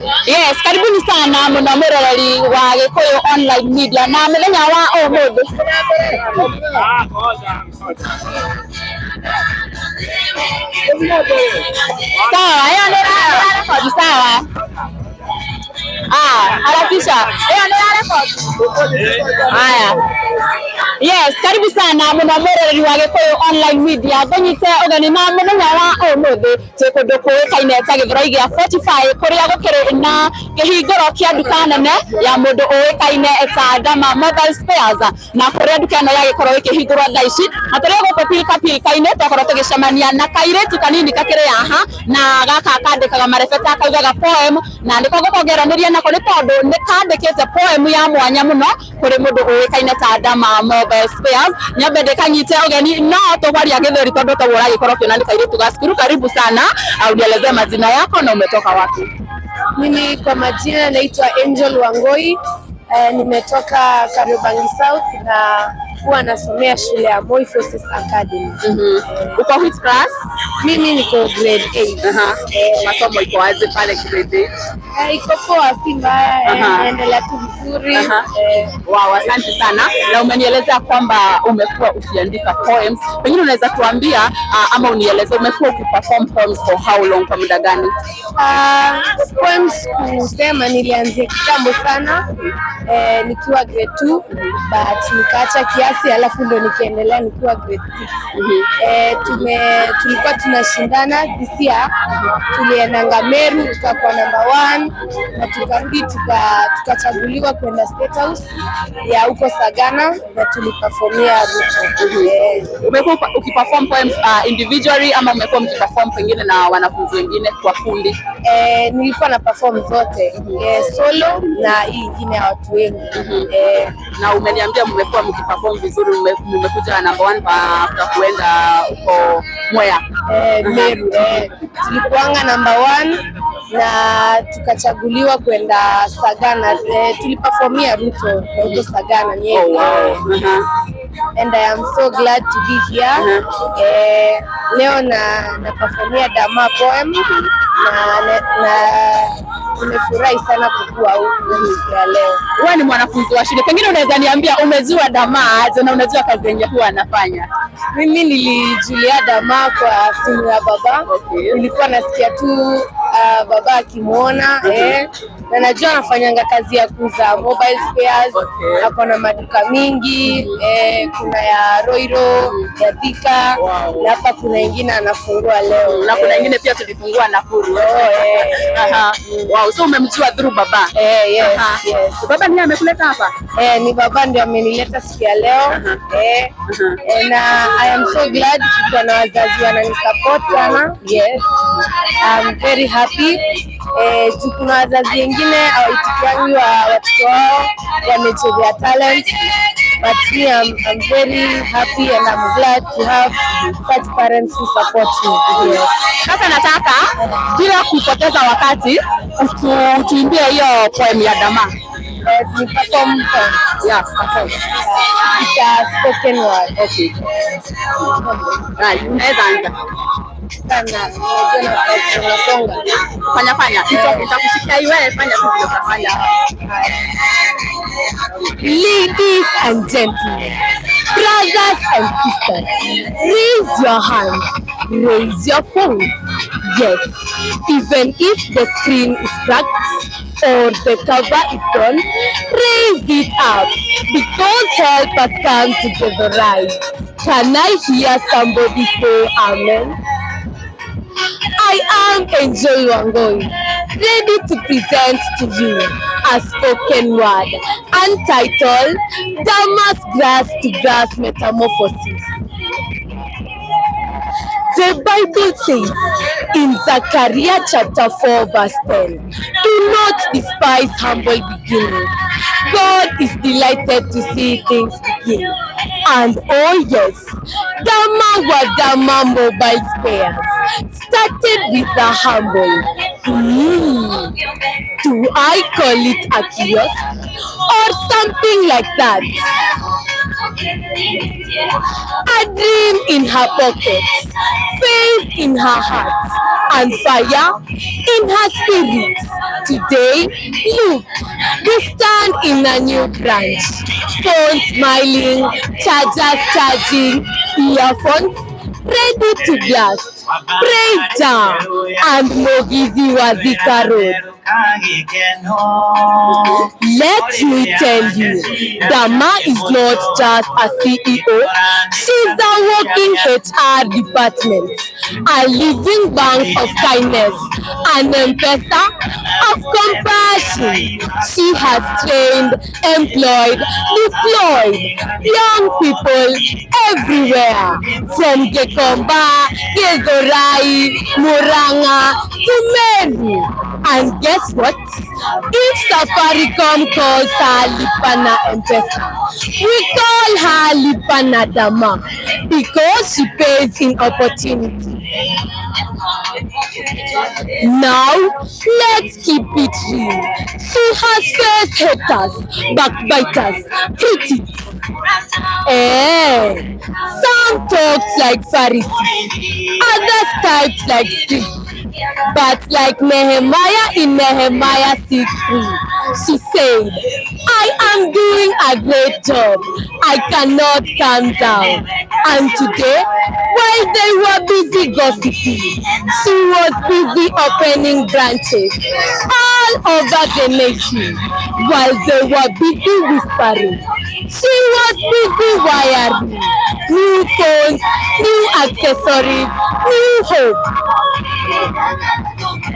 Yes, karibuni sana muno mwiroreri wa Gikuyu Online Media na muthenya wa umuthi. Sawa, hiyo nĩ ĩrarekodi sawa. Ah, harakisha. Hiyo nĩ ĩrarekodi. Haya. Yes, karibu sana muno mwiroreri wa Gikuyu Online Media. Ngũnyite ũgeni na muthenya wa umuthi twĩ kũndũ kũĩkaine ta Gĩthũrai gĩa 45 kũrĩa gũkĩrĩ na kĩhingũro kĩa nduka nene ya mũndũ ũĩkaine ta Dama Mobile Spares, na kũrĩa nduka ĩno yagĩkorwo ĩkĩhingũrwo thaa ici, na tũrĩ gũkũ pilka pilka-inĩ twakorwo tũgĩcemania na kairĩtu kanini kakĩrĩ haha, na gaka kandĩkaga marebeta, kaugaga poem, na nĩko ngũkongeranĩria nako nĩ tondũ nĩ kandĩkĩte poem ya mwanya mũno kũrĩ mũndũ ũĩkaine ta Dama Mobile Spares. Nyambe ndĩkanyite ũgeni no tũgwaria gĩthweri tondũ toguo ũragĩkorwo ũkĩona nĩ kairĩtu ga cukuru. Karibu sana, unielezee majina yako na umetoka wapi? Mimi kwa majina naitwa Angel Wangoi. Nimetoka Kariobangi South na huwa nasomea shule ya Moi Forces Academy. Uko which class? Mimi niko grade 8. Masomo iko aje pale grade 8? Iko poa, si mbaya, naendelea tu vizuri. Wow, asante sana. Na umenielezea kwamba umekuwa ukiandika poems. Pengine unaweza tuambia ama unieleze umekuwa ukiperform poems for how long, kwa muda gani? Poems kusema nilianzia kitambo sana, nikiwa grade 2, but nikaacha kiasi, alafu ndo nikiendelea nikiwa grade 6. Tulikuwa tunashindana this year, tuliendanga Meru tukakuwa number one na tukarudi tukachaguliwa kwenda State House ya huko Sagana na tuliperformia Ruto. Umekuwa ukiperform poems individually ama umekuwa mkiperform pengine na wanafunzi wengine kwa kundi? Nilikuwa na perform zote, solo na hii ingine ya watu wengi. Na umeniambia mmekuwa mkiperform vizuri, mmekuja number one after kuenda huko Mwea. Meru, tulikuanga number one na tukachaguliwa kwenda Sagana. Tuliperformia Ruto na huko Sagana Nyeri. And I am so glad to be here. Leo na performia Dama poem na nimefurahi sana kukua huku siku ya leo. Wewe ni mwanafunzi wa shule, pengine unaweza niambia umejua Dama aje na unajua kazi yenye huwa anafanya? Mimi nilijulia Dama kwa simu ya baba. Nilikuwa nasikia tu baba akimwona, na najua anafanyanga kazi ya kuuza mobile spares. Ako na maduka mingi, kuna ya Ruiru, ya Thika na hapa kuna ingine anafungua leo. Na kuna ingine pia tulifungua Nakuru. Oh. Wow, so umemjua through baba? Yes, yes. Baba ndiye amekuleta hapa? Ni baba ndio amenileta siku ya leo. Na I am so glad kuwa na wazazi wananisupport sana. Yes. I'm very happy. Juu kuna wazazi wengine hawaitikiangi wa watoto wao wamechezea talent, but me, I'm very happy and I'm glad to have such parents who support me. Yes. Sasa nataka bila kupoteza wakati utuimbie hiyo poem ya Dama. Ni perform poem. Yeah, perform. It's a spoken word. Okay. Right, unaweza anza. Sana. Unajua na songa. Fanya fanya. Itakushikia iwe fanya tu vile utafanya. Ladies and gentlemen, brothers and sisters, raise your hands, raise your phones. Yes, even if the screen is cracked or the cover is gone, raise it up because help has come to Githurai. Can I hear somebody say amen? I am Enjoy Wangoi, ready to present to you a spoken word entitled Dama's Grass to Grass Metamorphosis. The Bible says in Zechariah chapter 4 verse 10, "Do not despise humble beginnings. God is delighted to see things begin." And oh yes, Dama Wadama Mobile Spares started with the humble. Do I call it a kiosk or something like that? A dream in her pocket, faith in her heart, and fire in her spirit. Today, look, we stand in a new branch. Phones smiling, chargers charging, earphones ready to blast. Praise Jah and Mugithi wa Thika Road. Let me tell you, Dama is not just a CEO, she's a working HR department, a living bank of kindness, an M-Pesa of compassion. She has trained, employed, deployed young people everywhere, from Gikomba, Githurai, Murang'a to Meru. And guess what? If Safaricom calls her Lipa na M-Pesa, we call her Lipa na Dama because she pays in opportunity. Now, let's keep it real. She has faced haters, backbiters, critics. Eh, some talked like Pharisees, others typed like scribes. But like Nehemiah in Nehemiah 6:3, she said, "I am doing a great job. I cannot calm down." And today, while they were busy gossiping, she was busy opening branches all over the nation. While they were busy whispering, she was busy wiring new phones, new accessories, new hope.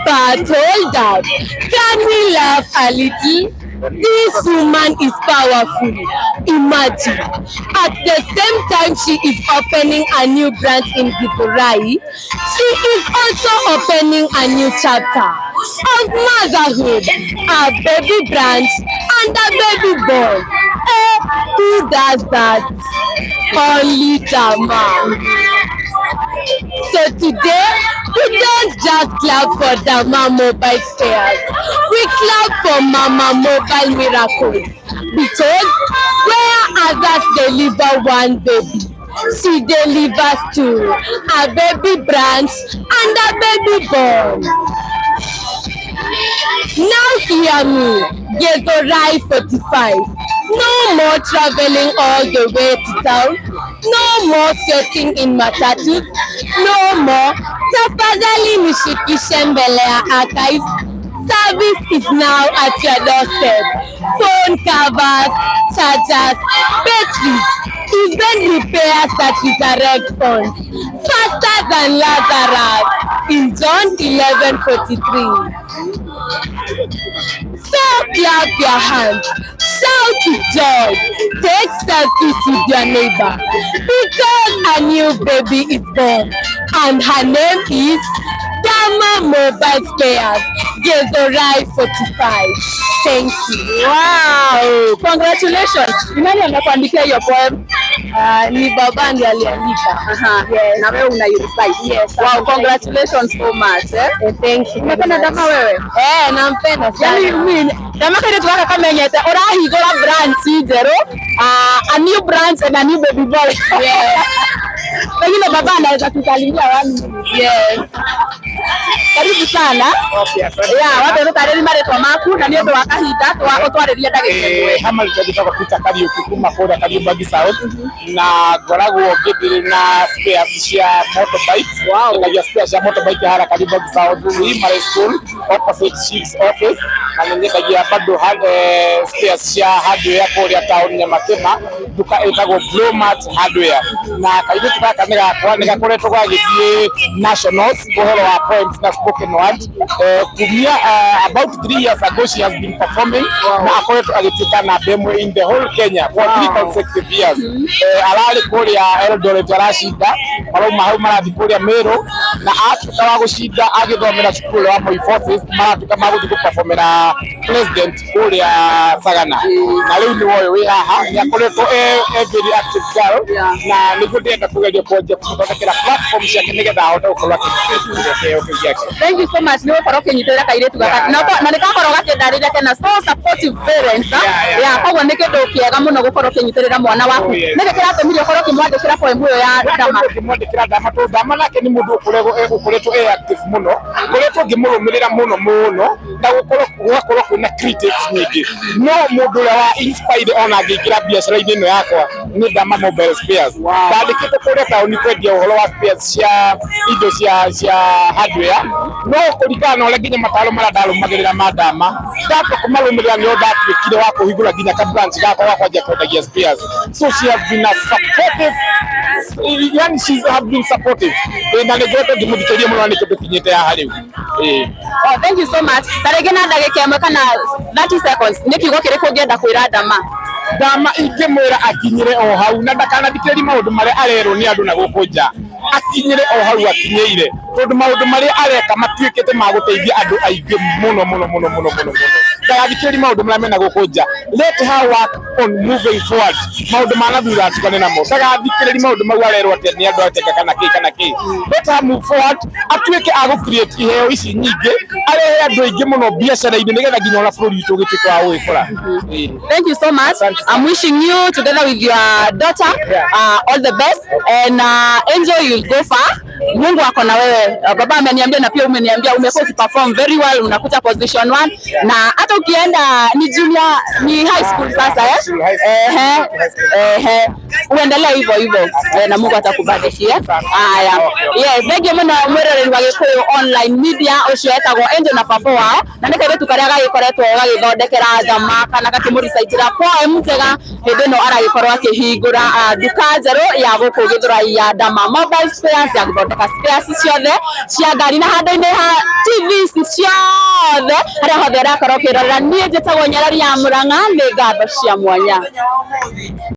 But hold up, can we laugh a little? This woman is powerful. Imagine, at the same time she is opening a new branch in Githurai, she is also opening a new chapter of motherhood, a baby branch and a baby boy. Eh, who does that? Only Dama. So today, we don't just clap for Dama Mobile Spares. We clap for Mama Mobile Miracles. Because where others deliver one baby, she delivers two. A baby branch and a baby boy. Now hear me, Githurai 45. No more traveling all the way to town. No more sweating in matatus. No more "Tafadhali nishikishe mbele ya archive." Service is now at your doorstep. Phone covers, chargers, batteries, even repairs that resurrect phones. Faster than Lazarus in John 11:43. So clap your hands, shout with joy, take selfies with your neighbor, because a new baby is born and her name is Dama Mobile Spares, Githurai 45. Thank you. Wow, congratulations. Ni nani amekuandikia hiyo poem? Ni baba ndiye aliandika. Aha. Yes. Na wewe una recite. Yes, Wow, I'm congratulations so much. Eh? Eh, thank you. Unapenda Dama wewe? Eh, nampenda sana. Yani mimi Dama kaire twaka kamenyete urahingũra branch njerũ, a new branch and a new baby boy. Yes. Pengine baba anaweza kusalimia one minute. Yes. Karibu sana. Okay, asante. Yeah, wambe ũtũtarĩrie marĩtwa maku na nĩ ũndũ wa kahinda ũtwarĩrie ndagĩka ĩmwe. Hama njĩtagwo Peter Kariuki kuma kũrĩa Kariobangi South, na ngoragwo ngĩthire na spares cia motorbikes. Nyendagia spares cia motorbike haria Kariobangi South Primary School, opposite Chief's office, na nĩ nyendagia bado spares cia hardware kũrĩa town Nyamakĩma, nduka ĩtagwo Blowmart Hardware. Na kairĩtu gaka nĩ gakwa, nĩ gakoretwo gagĩthiĩ nationals ũhoro wa poems na spoken word kumia about 3 years ago. She has been performing na akoretwo agĩtuĩka namba ĩmwe in the whole Kenya for 3 consecutive years. Ararĩ kũrĩa Eldoret aracinda, marauma hau marathiĩ kũrĩa Meru, na atuĩka wa gũcinda agĩthomera cukuru wa Moi Forces, maratuĩka magũthiĩ gũperformera president kũrĩa Sagana, na rĩu nĩ woyũ wĩ haha. Nĩ akoretwo e very active girl, na nĩguo ndĩrenda kũgeria kwanjia kũmũthondekera platform ciake nĩgetha ahote gũkorwo akĩheo kĩu gĩake. Thank you so much nĩ gũkorwo ũkĩnyitĩrĩra kairĩtu gaka. Yeah, Na yeah. na nĩ gakorwo gakĩndarĩria kena so supportive parents. Ah. Yeah, yeah, Yeah, koguo nĩ kĩndũ kĩega mũno gũkorwo ũkĩnyitĩrĩra mwana waku. Oh, yes. Nĩkĩ kĩratũmire ũkorwo ũkĩmwandĩkĩra poem ĩyo ya Dama? Ngĩmwandĩkĩra Dama tondũ Dama nake nĩ mũndũ ũkoretwo e active mũno, ngoretwo ngĩmũrũmĩrĩra mũno mũno, na gũkorwo gũgakorwo kwĩna critics nyingĩ, no mũndũ ũrĩa wa inspired ona ngĩingĩra biacara-inĩ ĩno yakwa nĩ Dama Mobile Spares. Ndandĩkĩtwo kũrĩa taũni kwendia ũhoro wa spares cia indo cia hardware, no kũringana na ũrĩa nginya mataro marĩa ndarũmagĩrĩra ma Dama, ndatua kũmarũmĩrĩra nĩo ndatuĩkire wa kũhingũra nginya ka branch gakwa ga kwanjia kwendagia spares. So she has been a supportive, yani she have been supportive. Na nĩ ngoretwo ngĩmũthikĩrĩria mũno na nĩkĩo tũkinyĩte haha rĩu. Oh, thank you so much. Ta rĩngĩ na ndagĩka ĩmwe kana 30 seconds, nĩ kiugo kĩrĩkũ ũngĩenda kwĩra Dama? Dama ingĩmwĩra akinyĩre o hau na ndakanathikĩrĩrie maũndũ marĩa arerwo nĩ andũ na gũkũ nja, akinyĩre o hau akinyĩire, tondũ maũndũ marĩa areka matuĩkĩte ma gũteithia andũ aingĩ mũno mũno mũno mũno mũno mũno. Ndagathikĩrĩrie maũndũ marĩa mena gũkũ nja, let her work on moving forward, maũndũ ma na thutha atigane namo, ndagathikĩrĩrie maũndũ mau arerwo atĩ nĩ andũ atega kana kĩ kana kĩ. Let her move forward, atuĩke a gũ create iheo ici nyingĩ, arehe andũ aingĩ mũno biacara-inĩ nĩgetha nginya ona bũrũri witũ ũgĩtuĩke wa gũgĩkũra. Thank you so much. Asante sana. I'm wishing you together with your daughter all the best and Angel, you'll go far. Mungu ako na wewe. Baba ameniambia na pia umeniambia umekuwa ukiperform very well, unakuta position one na hata ukienda ni junior ni high school sasa eh? High school. Ehe, ehe, uendelee hivyo hivyo na Mungu atakubarikia. Haya, yes, thank you mũno mwĩroreri wa Gĩkũyũ Online Media ũcio etagwo Angel na baba wao na nĩ kairĩtu karĩa gagĩkoretwo gagĩthondekera Dama kana gakĩmũricitĩra poem njega hĩndĩ ĩno aragĩkorwo akĩhingũra nduka njerũ ya gũkũ Gĩthũrai ya Dama Mobile Spares ya gũthondeka spares ciothe cia ngari na handũ-inĩ ha TV ciothe harĩa hothe ũrakorwo ũkĩrorera. Niĩ njĩtagwo Nyarari ya Mũrang'a, nĩ ngatho cia mwanya.